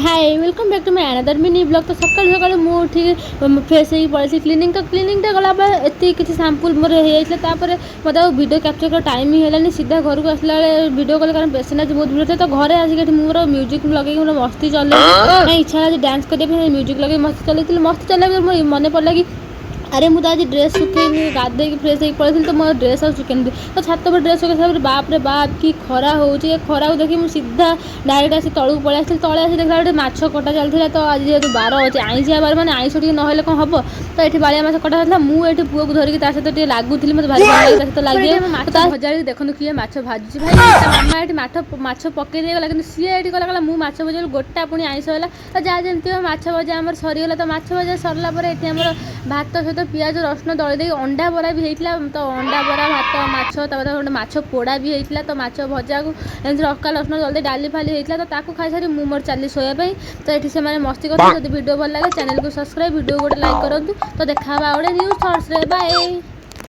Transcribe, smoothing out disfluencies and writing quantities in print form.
Hi, welcome back to my another mini vlog। ତ ସକାଳୁ ସକାଳୁ ମୁଁ ଉଠିକି ଫ୍ରେଶ୍ ହେଇକି ପଳେଇଛି କ୍ଲିନିକ୍। ତ କ୍ଲିନିକ୍ଟା ଗଲାପରେ ଏତିକି କିଛି ସାମ୍ପଲ୍ ମୋର ହେଇଯାଇଥିଲା। ତାପରେ ମୋତେ ଆଉ ଭିଡ଼ିଓ କ୍ୟାପଚର୍ କରିବା ଟାଇମ୍ ହିଁ ହେଲାନି। ସିଧା ଘରକୁ ଆସିଲା ବେଳେ ଭିଡ଼ିଓ କଲେ, କାରଣ ପେସେଣ୍ଟ ଆଜି ବହୁତ ଭିଡ଼ ଥିଲା। ତ ଘରେ ଆସିକି ଏଠି ମୁଁ ମୋର ମ୍ୟୁଜିକ୍ ଲଗେଇକି ମୋର ମସ୍ତି ଚଲେଇଛି। କାଇଁ ଇଚ୍ଛା ହେଲା ଡ୍ୟାନ୍ସ କରିବା ପାଇଁ, ମ୍ୟୁଜିକ୍ ଲଗେଇ ମସ୍ତି ଚଲେଇଥିଲି। ମସ୍ତି ଚଲେଇବା ପରେ ମୋର ମନେ ପଡ଼ିଲା କି ଆରେ, ମୁଁ ତ ଆଜି ଡ୍ରେସ୍ ଶୁଖେଇନି। ଗାଧେଇକି ଫ୍ରେଶ୍ ହେଇକି ପଳେଇଥିଲି, ତ ମୋ ଡ୍ରେସ୍ ଆଉ ଶୁଖେଇନି। ତ ଛାତ ଉପରେ ଡ୍ରେସ୍ ଶୁଖେଇ ସାରିଲା ପରେ, ବାପରେ ବାପ, କି ଖରା ହେଉଛି! ଏ ଖରାକୁ ଦେଖି ମୁଁ ସିଧା ଡାଇରେକ୍ଟ ଆସି ତଳକୁ ପଳେଇ ଆସିଲି। ତଳେ ଆସି ଦେଖିଲା ଗୋଟେ ମାଛ କଟା ଚାଲିଥିଲା। ତ ଆଜି ଯେହେତୁ ବାର ଅଛି, ଆଇଁଷିଆ ବାର, ମାନେ ଆଇଁଷ ଟିକେ ନହେଲେ କ'ଣ ହବ? ତ ଏଠି ବାଳିଆ ମାଛ କଟା ଚାଲିଥିଲା। ମୁଁ ଏଠି ପୁଅକୁ ଧରିକି ତା ସହିତ ଟିକେ ଲାଗୁଥିଲି। ମୋତେ ଭାରି ଭଲ ଲାଗେ ତା ସହିତ ଲାଗିବାକୁ। ମାଛ ଭଜାଳି ଦେଖନ୍ତୁ କିଏ ମାଛ ଭାଜୁଛି ଭାଇ। ତା ମାମା ଏଠି ମାଛ ମାଛ ପକେଇ ଦେଇଗଲା, କିନ୍ତୁ ସିଏ ଏଠି ଗଲା, କହିଲା ମୁଁ ମାଛ ଭଜା। ଗୋଟା ପୁଣି ଆଇଁଷ ହେଲା। ତ ଯାହା ଯେମିତି ହଉ ମାଛ ଭଜା ଆମର ସରିଗଲା। ତ ମାଛ ଭଜା ସରିଲା ପରେ ଏଠି ଆମର ଭାତ ସହିତ ପିଆଜ ରସୁଣ ଦଳି ଦେଇକି ଅଣ୍ଡା ବରା ବି ହେଇଥିଲା। ତ ଅଣ୍ଡା ବରା, ଭାତ, ମାଛ, ତାପରେ ଗୋଟେ ମାଛ ପୋଡ଼ା ବି ହେଇଥିଲା। ତ ମାଛ ଭଜାକୁ ଏମିତି ରକା ରସୁଣ ଜଲ୍ଦି ଡାଲି ଫାଲି ହେଇଥିଲା। ତ ତାକୁ ଖାଇସାରି ମୁଁ ମୋର ଚାଲି ଶୋଇବା ପାଇଁ। ତ ଏଠି ସେମାନେ ମସ୍ତି କରୁଥିଲେ। ଯଦି ଭିଡ଼ିଓ ଭଲ ଲାଗେ, ଚ୍ୟାନେଲକୁ ସବସ୍କ୍ରାଇବ୍, ଭିଡ଼ିଓ ଗୋଟେ ଲାଇକ୍ କରନ୍ତୁ। ତ ଦେଖା ହେବା ଆଉ ଗୋଟେ ନ୍ୟୁ ସର୍ଟସରେ। ବାଏ।